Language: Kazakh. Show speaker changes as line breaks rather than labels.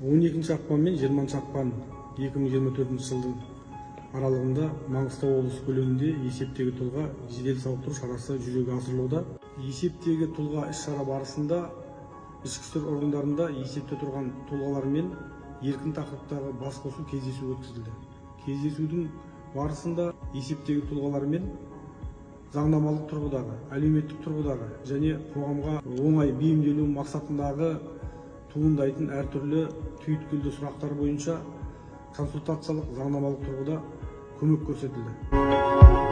12 ақпан мен 20 ақпан 2024 жылдың аралығында Маңғыстау облысы көлемінде есептегі тұлға жедел сауықтыру шарасы жүзеге асырылуда. Есептегі тұлға іс-шара барысында ішкі істер органдарында есепте тұрған тұлғалармен еркін тақырыптағы бас қосу кездесу өткізілді. Кездесудің барысында есептегі тұлғалармен заңнамалық тұрғыдағы, әлеуметтік тұрғыдағы және қоғамға оңай бейімделу мақсатындағы туындайтын әртүрлі түйткілді сұрақтар бойынша консультациялық, заңнамалық тұрғыда көмек көрсетілді.